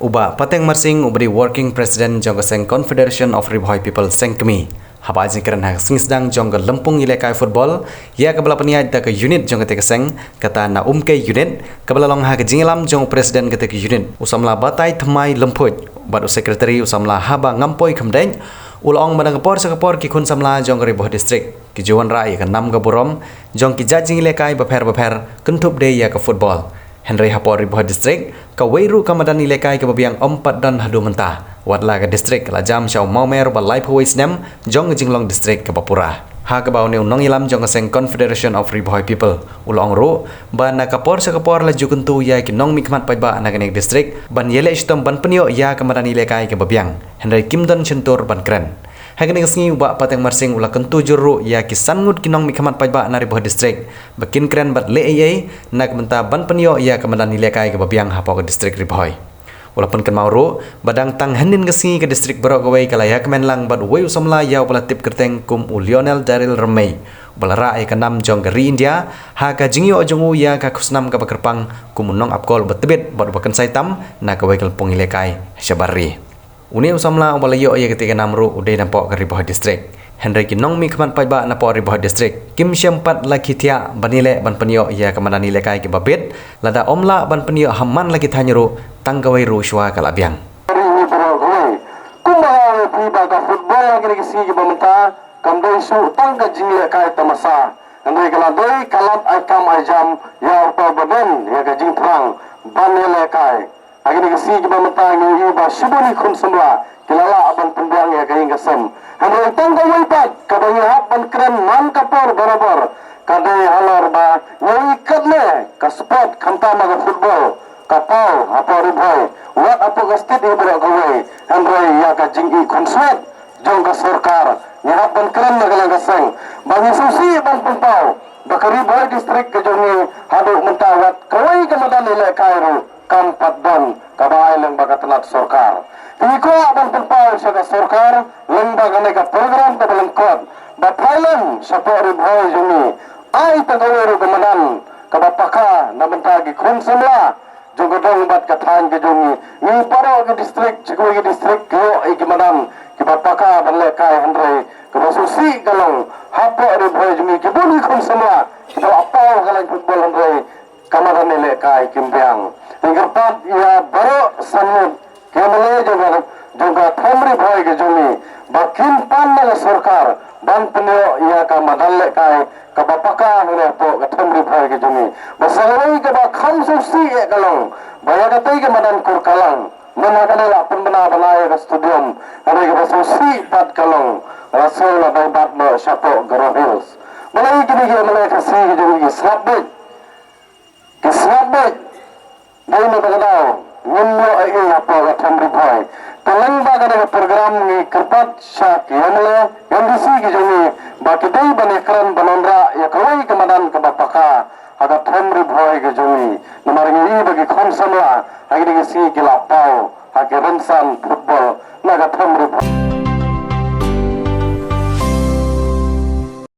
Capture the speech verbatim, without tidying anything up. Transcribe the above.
U Bah Pateng Marsing, uba dei Working President jong ka seng Confederation of Ri Bhoi People Seng Kmie, haba ai jingkren ha ka sngi sdang jong ka lympung ïalehkai football ïa kaba la pynïaid da ka unit jong katei ka seng, kata na Umkei Unit, kaba la long ha ka jingïalam jong u President katei ka unit, u samla Batai Thymmai Lymphuid, bad u Secretary u samla Haba Ngampoi Khymdeit, u la ong ba na ka por sha ka por ki khun samla jong ka Ri Bhoi District ki ju wanrah ïa ka nam ka burom jong ki jait jingïalehkai bapher bapher, kynthup de ïa ka football. Hynrei hapoh Ri Bhoi District, kawei ruh ka madan ïalehkai kaba biang ym pat don haduh mynta, wat la ka district ka la jam sha u mawmer ba laiphew wei snem jong ka jinglong district kaba pura. Ha kaba une u nongïalam jong ka seng Confederation of Ri Bhoi People u la ong ruh ba na ka por sha ka por la ju kyntu ïa ki nongmihkhmat paidbah na kane ka district ban ïaleh shitom ban pynïoh ïa ka madan ïalehkai kaba biang, hynrei kim don shyntur ban kren. Ha kane ka sngi u Bah Pateng Marsing u la kyntu jur ruh ïa ki san ngut ki nongmihkhmat paidbah na Ri Bhoi District ba kin kren bad leh ei ei na ka bynta ban pynïoh ïa ka madan ïalehkai kaba biang hapoh ka district Ri Bhoi. U la pynkynmaw ruh ba dang tang hynnin ka sngi ka district baroh kawei ka la ïakmen lang bad uwei u samla ïa uba la tip kyrteng kum u Lionel Daryl Rymmei, uba la rah ïa ka nam jong ka ri India ha ka jingïoh jong u ïa ka khusnam kaba kyrpang kum u nongap kol uba tbit bad uba kynsai tam na kawei ka lympung ïalehkai shabar ri. Une u samla uba la ïoh ïa katei ka nam ruh u dei napoh ka Ri Bhoi District. Hynrei ki nongmihkhmat paidbah napoh Ri Bhoi District kim shym pat la khie thiah ban ïaleh ban pynïoh ïa ka madan ïalehkai kaba bit, lada ym lah ban pynïoh ha man la ki thaiñ ruh, tang kawei ruh shuwa ka la biang. Ri hi baroh kawei. Kumba nga ong ïa phi ba ka football ha kine ki sngi kiba mynta kam dei shuh tang ka jingïalehkai tamasa, hynrei ka la dei ka lad ai kam ai jam ïa uta uba don ïa ka jingthrang ban ïalehkai. Ha kine ki sngi kiba mynta ngi ïohi ba shibun ki khun samla ki la lah ban pynbiang ïa ka ïing ka sem. Hynrei tang kawei pat kaba ngi hap ban kren man ka por barabor ka dei halor ba ngi ïohi katne ka sport, khamtam ka football, ka paw hapoh Ri Bhoi, wat hapoh ka state hi baroh kawei. Hynrei ïa ka jingïeit khunswet jong ka sorkar ngi hap ban kren na ka liang ka seng ba ngi sngewsih ban pynpaw ba ka Ri Bhoi District ka jong ngi haduh mynta wat kawei ka madan ïalehkai ruh kam pat don kaba ai lyngba ka tnat sorkar. Te ngi kwah ban pynpaw sha ka sorkar lyngba kane ka program kaba lyngkot ba phai lem shapoh Ri Bhoi jong ngi, ai tang kawei ruh ka madan kaba paka na bynta ki khun samla jong ka dong bad ka thaiñ ka jong ngi. Ngi baroh ki district, shi kawei ki district ki ïoh ïa ki madan kiba paka ban lehkai, hynrei kaba sngewsih ka long hapoh Ri Bhoi jong ngi ki bun ki khun samla kiba la paw ha ka lain football, hynrei ka madan ïalehkai kim biang. Te ngi kyrpad ïa baroh san ngut ki M L A jong ka, jong ka Them Ri Bhoi ka jong ngi ba kin pan na ka sorkar ban pynïoh ïa ka madan lehkai kaba paka hangne hapoh ka Them Ri Bhoi ka jong ngi. Bad sa kawei kaba kham sngewsih eh ka long ba ïa katei ka madan Kurkalang, mynta ka dei la pynbna bha ïa ka stadium, hynrei kaba sngewsih pat ka long la sngew la dei bad noh shapoh Garo Hills. Balei kine ki M L A Khasi ka jong ngi ki sngap beit? Ki sngap beit. Dei na kata ka daw ngim ïoh ei ei hapoh ka Them Ri Bhoi. Te lyngba kane ka program ngi kyrpad sha ki M L A, M D C ki jong ngi ba ki dei ban ïakren ban wanrah ïa kawei ka madan kaba paka ha ka Them Ri Bhoi ka jong ngi. Namar ngi ïohi ba ki khun samla ha kine ki sngi ki la paw ha ki rynsan football na ka Them Ri Bhoi.